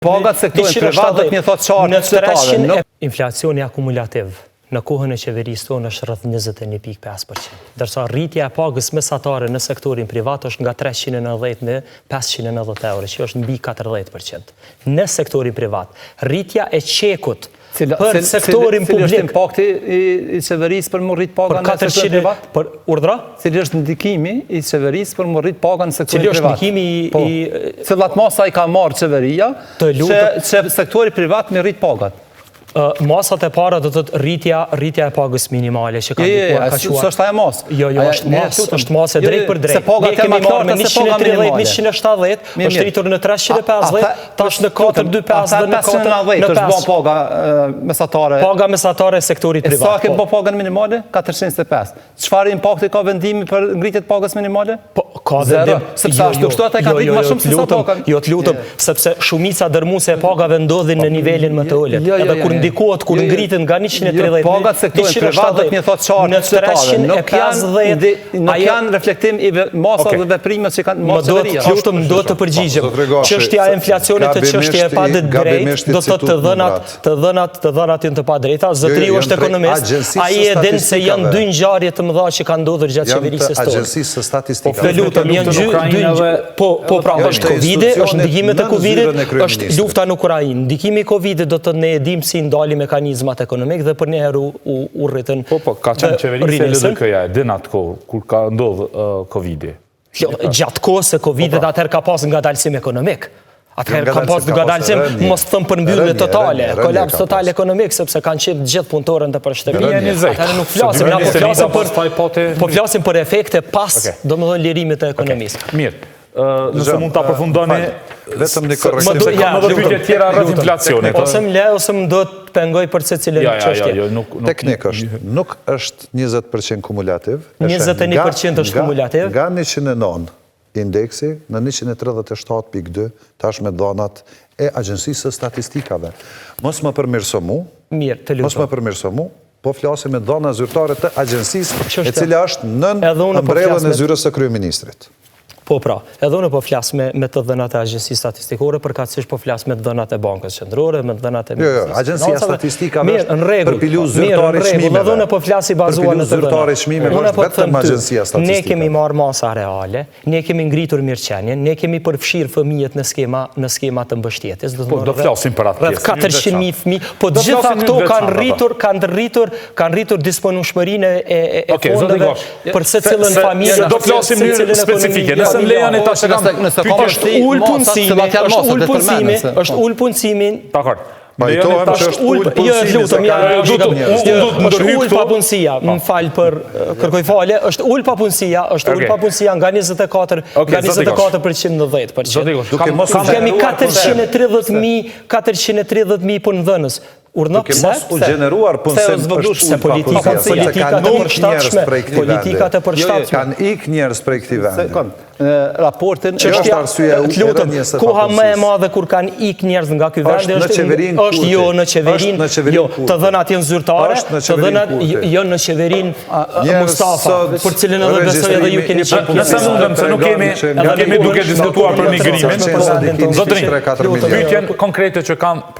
Pagat sektorin privat do të më thotë qartë Në qytetarëve, 300 nuk Inflacioni akumulativ në kohën e qeverisë tonë është rreth 21.5%, ndërsa rritja e pagës mesatare në sektorin privat është nga 390 në 590 euro, që është mbi 40%. Në sektorin privat, rritja e çekut Cila, për cil, sektorin cili, cili është publik impakti i, i qeverisë për më rrit paga për në sektorin 400 privat? për urdhra? Cili është ndikimi i qeverisë për më rrit paga në sektorin Cili është privat? ndikimi i- Po, i- Cilat masa i ka marrë qeveria Të që, lutem. që sektori privat më rrit pagat? Ë, masat e para do të thotë rritja rritja e pagës minimale që ka Jo, jo, jo, ndikuar ka s- çuar. s'është ajo masë. Jo, jo, Aja- është ne, masë, lutem. është masë e Jo, jo, drejt për drejt. Se pagat Ne janë kemi më të marrë me larta se paga 130, minimale. 170, Mirë, është mirë. rritur në 350, A- a- tash në 425 dhe në 4 590 në është 5. bën paga e, mesatare. Paga mesatare e sektorit E privat. sa ke po. bë pagën minimale? 425. Çfarë impakti ka vendimi për ngritje të pagës minimale? Po, ka Zero, vendim. sepse Jo, ashtu jo, kështu ata e kanë jo, rritur jo, më jo, shumë se sa të lutem, pagën. Jo, të lutem, sepse shumica dërmuese e pagave ndodhin në nivelin më të ulët. Jo, jo, Edhe jo, kur jo. ndikohet, kur Jo, jo. ngriten nga 130 Jo, pagat sektorin privat do të më thotë qartë në qytetarëve, nuk janë 350, ndi- nuk ajo- janë reflektim i ve- masave Okej. dhe veprimeve që kanë Më marrë do të qeveria. lutem, më do të përgjigjem. Po, zotri Gashi, Çështja e inflacionit të çështje e gabimisht i- pa të drejtë, gabimisht i do të thotë të citut dhënat, numrat. të dhënat, të dhënat janë të padrejta. Zotëriu Jo, jo, është janë prej ekonomist, Agjencisë ai së e din se janë Statistikave. dy ngjarje të mëdha që kanë ndodhur gjatë Janë të qeverisë tonë. Agjencisë së Statistikave. Të lutem, janë luftën dy, Ukrainë dy edhe- po, po pra, Jo, është të Covidi, është institucionit ndikimet e nën Covidit, zyrën e është kryeministrit. lufta në Ukrainë. Ndikimi i Covidit do të thotë ne e dim si ndali mekanizmat ekonomik dhe për një herë u, u, u rritën. Po, po, ka qenë dhe qeverisë e rinisën. LDK-ja, e din atë kohë, kur ka ndodhë uh, Covidi. Jo, gjatë kohës së Covidit Po, pra. atëherë ka pas ngadalësim ekonomik. Atëherë Jo, ka pas ngadalësim, ka pas ngadalësim, rënje. mos të them përmbyllje Rënje, totale, rënje, rënje kolaps ka total pas. ekonomik sepse kanë qenë gjithë punëtorët të për shtëpi. Rënje. Atëherë nuk flasim, na po flasim për për po flasim për efekte pas, Okej. domethënë lirimit të ekonomisë. Mirë. Ë, nëse mund ta përfundoni Fal, vetëm një se- korrektim. Më do- Sepse ja, kam edhe lutem, pyetje tjera rreth lutem. inflacionit. Ose më le ose më do të pengoj për secilën Ja, ja, ja, çështje. jo, nuk nuk Teknik është, nuk është 20% kumulativ. është 21% nga- është nga- kumulativ. Nga 109 indeksi në 137.2 tash me dhanat e Agjencisë së Statistikave. Mos më përmirëso mu, Mirë, të mos lutem. më përmirëso mu, po flasim me dhana zyrtare të agjencisë, e Çështja. cila është nën Edhe unë po ombrellën flas e me- zyrës së kryeministrit. Po pra, edhe unë po flas me, me të dhënat e Agjencisë Statistikore, përkatësisht po flas me të dhënat e Bankës Qendrore, me të dhënat e Jo, jo, Ministrisë së Agjencia Financave. Statistikave Mirë, është në rregull. përpilu Mirë, zyrtari në rregull, çmimeve. Edhe unë po flas i bazuar Përpilu në të dhënat. zyrtari çmimeve Unë është po të vetëm them ty, Agjencia Ne Statistikave. kemi marrë masa reale, ne kemi ngritur mirëqenien, ne kemi përfshirë fëmijët në skema në skema të mbështetjes, do të Po, thonë do rreth- flasim për atë Rreth pjesë, në 400.000 fëmijë, po Do të gjitha flasim në këto veçantë, kanë apo. rritur, kanë rritur, kanë rritur disponueshmërinë e e, e Okej, zoti fondeve Gosh. për secilën Se- familje, se do flasim në mënyrë secilën ekonomi specifike. Nëse më lejoni familjare. tash e kam Nëse- nëse ka pyetje është ul masat, punësimi, cilat janë është masat, ul dhe punësimi, përmendën se- është ul punësimi, Dakor. Më lejoni Pajtohem tash që është ul ul jo, punësimi, lutem, se ja, ka jo, du të- është unë du të ndërhyj ul këtu. papunësia, më fal për kërkoj falje, është ul papunësia, është ul Okej. papunësia nga 24 Okej, nga zoti Gosh. 24% në 10%. Zoti Gosh, Duke kam- mos u kam- Kemi gjeneruar 430.000 430.000 punëdhënës. Urdhno Duke pse? mos u gjeneruar Pse punësim u zvogëlu është Se ul politika, papunësia, sepse politikat kanë e ik njerëz përshtatshme, prej këtij politikat e vendi. përshtatshme. Kanë ik njerëz prej këtij vendi. Sekond, ë, raportin Kjo është arsyeja e Të lutem, rënies së koha më e papunësisë. madhe kur kanë ik njerëz nga ky vend Është në qeverinë është Kurti. jo në qeverinë, Është në qeverinë jo, Kurti. të dhënat janë zyrtare, Është në të qeverinë dhënat Kurti. jo në qeverinë Njerëz Mustafa, sot për cilën edhe besoj edhe ju keni regjistrimi i qenë Nëse pjesë. mundem, se nuk kemi Tregon që nuk kemi nga duke diskutuar për migrimin. Zotërinj, Zotërinj, 3-4 milion. pyetjen konkrete që kam për.